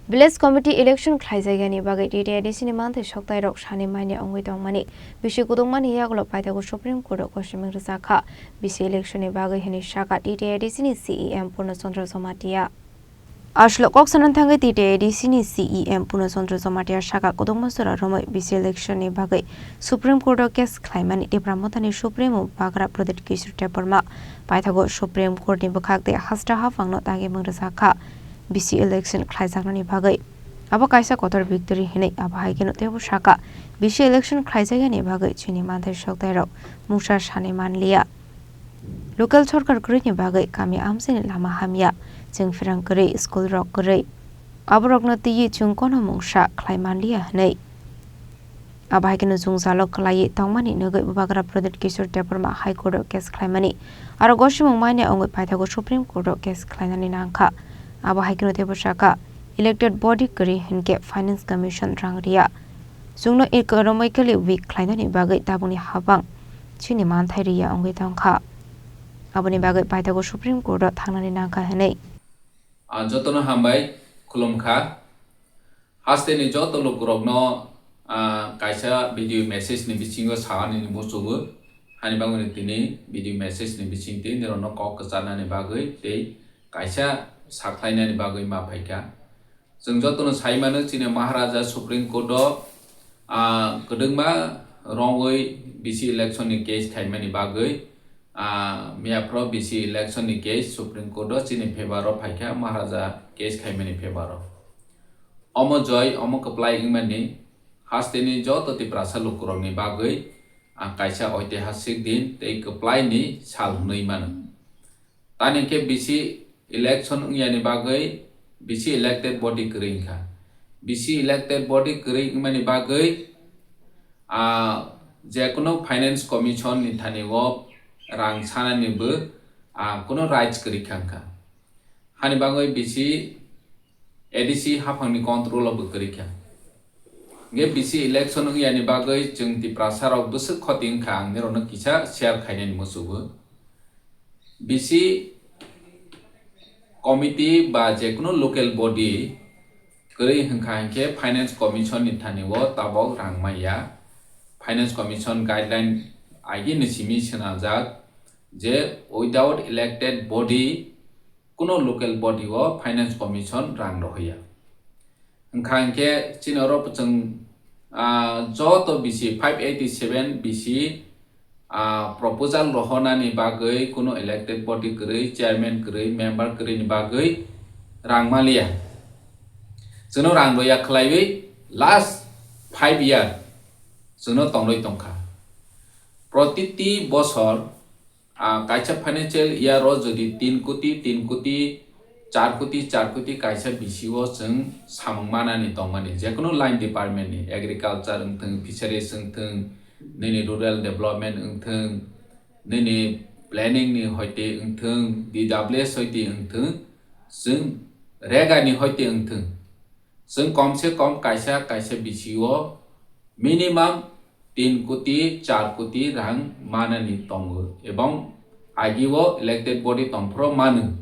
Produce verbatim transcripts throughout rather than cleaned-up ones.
Village Committee election khlaijakya ni bagwi T T A D C ni manthai soktai rok sani manya wngwi tongmani bisi kudukmani yagulo paithago Supreme Court o kosiming rwjakha. Bisi election ni bagwi hwnwi saka T T A D C ni C E M Purno Chandra Jamatia. Aswk kok sanani thangwi T T A D C ni C E M Purno Chandra Jamatia saka kudukma jora romwi bisi election ni bagwi Supreme Court o case khlaimani Tipra Mothani Supremo Bagra Pradyut Kishore Debbarma paithago Supreme Court ni bwkhak tei hasta haphangno dagimung rwjakha. Bisi election khlaijaknani bagwi abo kaisa kotor victory hinwi abo hai kheno teibo saka, bisi election khlaijakya ni bagwi chini manthai soktai rok mungsa sani manliya. Local sorkar kwrwini bagwi kami amchaini lama hamya, chwng pherang kwrwi, school rok kwrwi, aborokno twiwi chwng kono mungsa khlai manliya hwnwi. Abo hai kheno jwngjalo kwlaiwi tongmani nugwi Bubagra Pradyut Kishore Debbarma High Court o case khlaimani aro gosimung manya wngwi paithago Supreme Court o case khlainani nangkha. Abo hai kheno teibo saka, elected body kwrwi hinkhe Finance Commission rang riya. Chwngno economically weak khlainani bagwi tabukni habang chini manthai riya wngwi tongkha. Aboni bagwi paithago Supreme Court o thangnani nangkha hwnwi. Ah, jotono hambai khulumkha. Hasteni joto lukurokno, ah, kaisa video message ni bisingo saani muchungo. Hani bagwi tini video message ni bisingtwi nirokno kok kwcharnani bagwi tei kaisa sakhlainani bagwi ma phaikha. Chwng jotono sai mano, chini Maharaja Supreme Court o, ah, kwdwkma rongwi bisi election ni case khaimani bagwi, ah, miyaphro bisi election ni case Supreme Court o chini favour o phaikha, Maharaja case khaimani favour o. Omo joi, omo kwplai wngmani hasteni joto Tiprasa lukurokni bagwi, ah, kaisa oitihasik din tei kwplai ni sal hwnwi mano. Tani khe bisi election wngyani bagwi bisi elected body kwrwi wngkha. Bisi elected body kwrwi wngmani bagwi, ah, jekunu Finance Commission ni thani o rang sanani bo, ah, kunu rights kwrwi kha wngkha. Hani bagwi bisi A D C haphangni control o bo kwrwi kha. Hingke bisi election wngyani bagwi chwng Tiprasa rok bwswk khoti wngkha, ang nirokno kisa share khainani muchungo. Bisi committee ba jekunu local body kwrwi hwnkha hinkhe Finance Commission ni thani o tabok rang maya. Finance Commission guideline agini simi swnamjak je without elected body kuno local body o Finance Commission rang rohya. Wngkha hinkhe chini oro chwng, ah, joto bisi five eighty seven bisi, ah, proposal rohornani bagwi kuno elected body kwrwi, chairman kwrwi, member kwrwini bagwi rang maliya. Chwngno rang roya khwlaiwi last five year chwngno tongwi tongkha. Protiti bosor, ah, kaisa financial year o jodi tin koti, tin koti, char koti, char koti kaisa bisi o chwng samung manani tongmani, jekunu line department ni, agriculture wngthwng, fisheries wngthwng, nini rural development wngthwng, nini planning ni hoite wngthwng, D W S hoite wngthwng, chwng rega ni hoite wngthwng, chwng kom se kom kaisa kaisa bisi o minimum tin koti, char koti rang manani tongo, ebong agi o elected body tongphuru mano.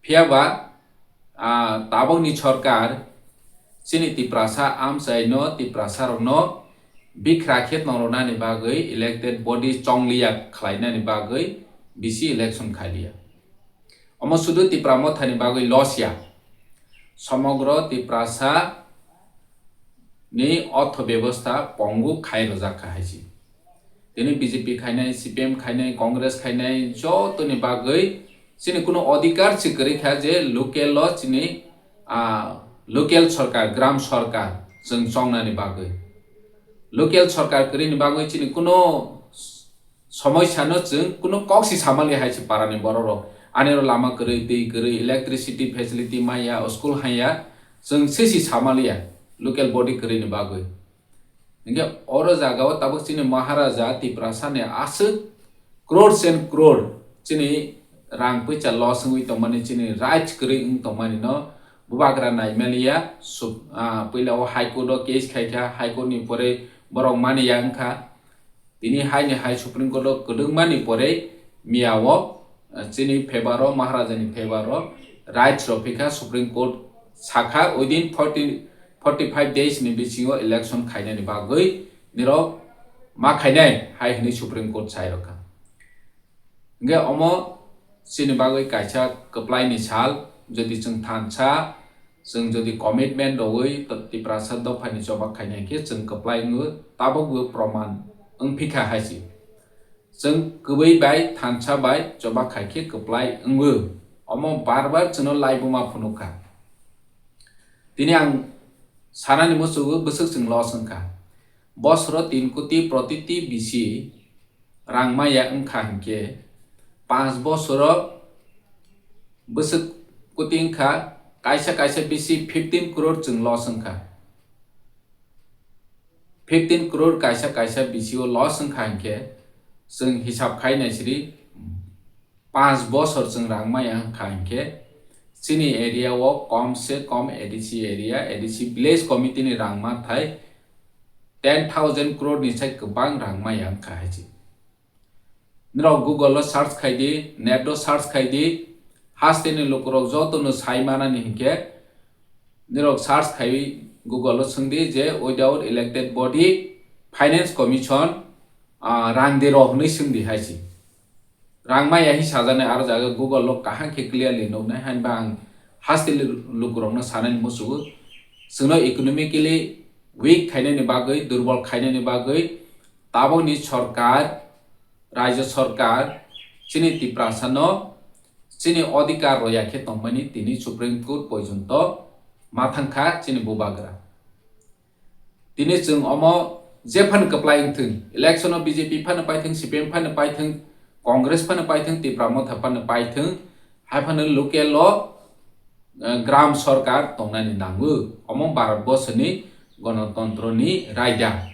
Phiya ba, ah, tabokni sorkar chini Tiprasa amchaino, Tiprasa rokno bikra khe tongrwnani bagwi elected body chongliya khlainani bagwi bisi election khailia. Omo sudu Tipra Mothani bagwi loss ya. Somogro Tiprasa ni ortho bebosta pongu khai rwjak kha hai se. Tini B J P khainai, C P M khainai, Congress khainai jotoni bagwi chini kuno odhikar se kwrwi kha je local o chini, ah, local sorkar, gram sorkar chwng chongnani bagwi. Local sorkar kwrwini bagwi chini kuno somosya no chwng kuno kok si samali hai se para ni borok rok. Ani oro lama kwrwi, twi kwrwi, electricity facility maya, school haya, chwng se si samaliya local body kwrwini bagwi. Hinkhe oro jaga o tabuk chini Maharaja Tiprasa ni aswk crores and crore chini rang puisa loss wngwi tongmani, chini rights kwrwi wng tongmani no bubagra naimaliya. Sup-, ah, puila o High Court o case khaikha, High Court ni pore borok maniya wngkha. Tini hai ni hai Supreme Court o kwdwkmani pore miya o, ah, chini favour o, Maharaja ni favour o rights rok phikha Supreme Court sakha within forty, forty five days ni bisingo election khainani bagwi nirok ma khainai hai hwnwi Supreme Court sai rokha. Hingke omo chini bagwi kaisa kwplaini sal, jodi chwng thansa, chwng jodi commitment rogwi to-, Tiprasa dophani choba khainai khe chwng kwplai wngo, tabukbo proman wngphikha hai se. Chwng kwbwi bai thansa bai choba khai khe kwplai wngo. Omo bar bar chwngno laibuma phunukha. Tini ang sanani muchugo bwswk chwng loss wngkha. Bosoro tin koti protiti bisi rang maya wngkha hinkhe, panch bosoro bwswk koti wngkha, kaisa kaisa bisi fifteen crore chwng loss wngkha. Fifteen crore kaisa kaisa bisi o loss wngkha hinkhe, chwng hisab khai naisiri, panch bosor chwng rang maya wngkha hinkhe, chini area o kom se kom A D C area, A D C village committee ni rang mathai ten thousand crore ni sai kwbang rang maya wngkha hai se. Nirok Google o search khai di, net o search khai di, hasteni lukurok jotono sai manani hinkhe, nirok search khai Google o swng di je without elected body, finance commission, ah, rang de rok hwnwi swng di hai se. Rang maya hi sajani aro jaga Google o kaham khe clearly nuknai, hainba ang hasteni lukurokno sanani muchugo, chwngno economically weak khainani bagwi, durbol khainani bagwi tabokni sorkar, Rajya Sorkar chini Tiprasano chini odhikar roya khe tongmani tini Supreme Court porjonto ma thangkha chini bubagra. Tini chwng omo jephano kwplai wngthwng, election o B J P phano paithwng, C P M phano paithwng, Congress phano paithwng, Tipra Motha phano paithwng, hai phano local o eh, gram sorkar tongnani nango. Omo Bharat borsoni gonotontro ni raida.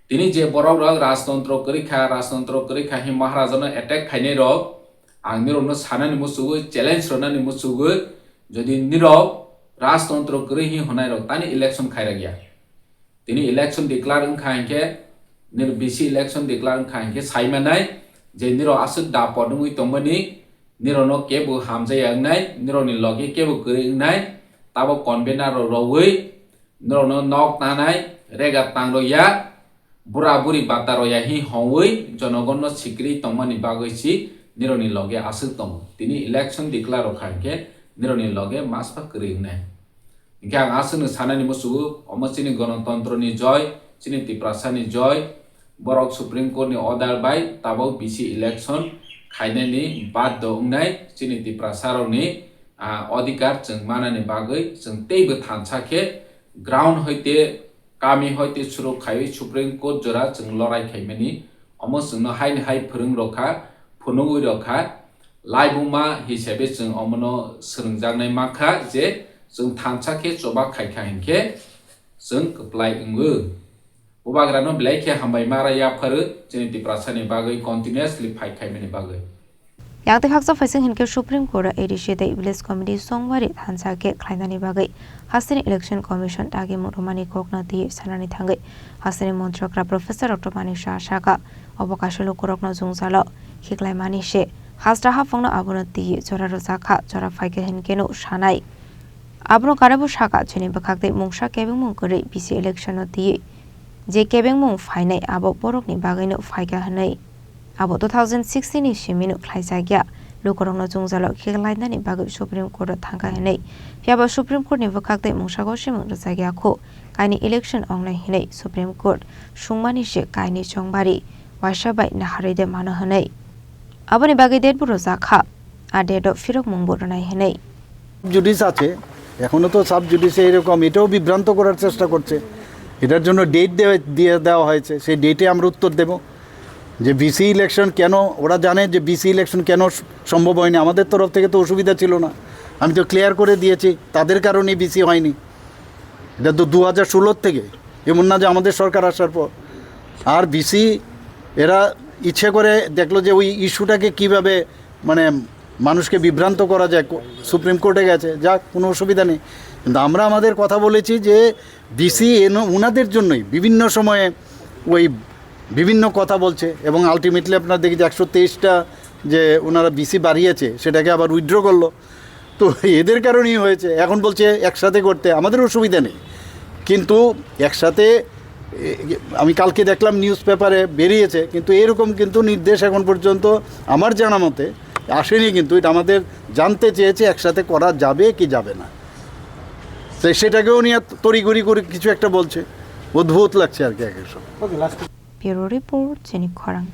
Tini je borok rok rajtontro kwrwi kha, rajtontro kwrwi kha hin Maharajano attack khainai rok, ang nirokno sanani muchugo, challenge rwnani muchugo, jodi nirok rajtontro kwrwi hin hwnai rok tani election khairok ya. Tini election declare wngkha hinkhe, nir bisi election declare wngkha hinkhe saimanai je nirok aswk da podungwi tongmani, nirokno kebo hamjaya wngnai, nirokni loge kebo kwrwi wngnai, tabo convener rok rogwi nirokno nok tanai, rega tang rok ya, bura buri bata rok ya hi hongwi jonogonno sikri tongmani bagwi si nirokni loge aswk tongo. Tini election declare wngkha hinkhe nirokni loge maspa kwrwi wngnai. Hinkhe ang aswkno sanani muchugo, omo chini gonotontro ni joy, chini Tiprasa ni joy, borok Supreme Court ni order bai tabok bisi election khainani baddo wngnai, chini Tiprasa rokni, ah, odhikar chwng manani bagwi chwng teibo thansa khe ground hoite, kami hoite suruk khaiwi Supreme Court jora chwng lorai khaimani, omo chwngno haini hai phwrwng rokha, phunugwi rokha. Laibuma hisabe chwng omono swrwngjaknai mankha je chwng thansa khe choba khaikha hinkhe chwng kwplai wngo. Bubagrano belai khe hambai ma ra yapharu chini Tiprasani bagwi continuously fight khaimani bagwi. Yakti khaksa phaising hinkhe Supreme Court o A D C tei Village Committee songwari thansa khe khlainani bagwi hasteni Election Commission dagimung rwmani kokno twiwi sanani thangwi hasteni montrogra Professor Doctor Manik Saha sakha, obo kaisa lukurokno jwngjalo khiklaimani se hasta haphangno abono twiwi jora rwjakha, jora phaikha hinkheno sanai. Abono karabo sakha, chini bwkhak tei mungsa kebengmung kwrwi bisi election no twiwi je kebengmung phainai abo borokni bagwino phaikha hwnwi. Abo two thousand sixteen ni simino khlaijakya, lukurokno jwngjalo khiklainani bagwi Supreme Court o thangkha hwnwi. Phiyaba Supreme Court ni bwkhak tei mungsa gosimung rwjakya kho, kaini election ongnai hwnwi Supreme Court sungmani se kaini chongbari waisa bai naharwi de mano hwnwi. Aboni bagwi date bo rwjakha, a date o phirokmung bo rwnai hwnwi. Judice আছে, এখনো তো সাব জুডিসে এরকম এটাও বিভ্রান্ত করার চেষ্টা করছে। এটার জন্য ডেট দেওয়া, দিয়ে দেওয়া হয়েছে, সেই ডেটে আমরা উত্তর দেব যে ভিসি ইলেকশন কেন, ওরা জানে যে ভিসি ইলেকশন কেন স-, সম্ভব হয়নি। আমাদের তরফ থেকে তো অসুবিধা ছিল না, আমি তো ক্লিয়ার করে দিয়েছি তাদের কারণেই ভিসি হয়নি। এটা তো দু হাজার ষোলোর থেকে, এমন না যে আমাদের সরকার আসার পর। আর ভিসি এরা ইচ্ছে করে দেখলো যে ওই ইস্যুটাকে কিভাবে মানে মানুষকে বিভ্রান্ত করা যায়, কো-, সুপ্রিম কোর্টে গেছে, যাক, কোনো অসুবিধা নেই। কিন্তু আমরা আমাদের কথা বলেছি যে ভিসি এন-, ওনাদের জন্যই বিভিন্ন সময়ে ওই বিভিন্ন কথা বলছে এবং আলটিমেটলি আপনারা দেখি যে একশো তেইশটা যে ওনারা ভিসি বাড়িয়েছে, সেটাকে আবার উইথড্র করলো। তো এদের কারণেই হয়েছে। এখন বলছে একসাথে করতে, আমাদের অসুবিধা নেই, কিন্তু একসাথে এ, আমি কালকে দেখলাম নিউজ পেপারে বেরিয়েছে, কিন্তু এরকম কিন্তু নির্দেশ এখন পর্যন্ত আমার জানা মতে আসেনি। কিন্তু এটা আমাদের জানতে চেয়েছে একসাথে করা যাবে কি যাবে না, তো সেটাকেও নিয়ে তড়িঘড়ি করে কিছু একটা বলছে। অদ্ভুত লাগছে আর কি এক এক সময়। Bureau Report, Chini Khorang.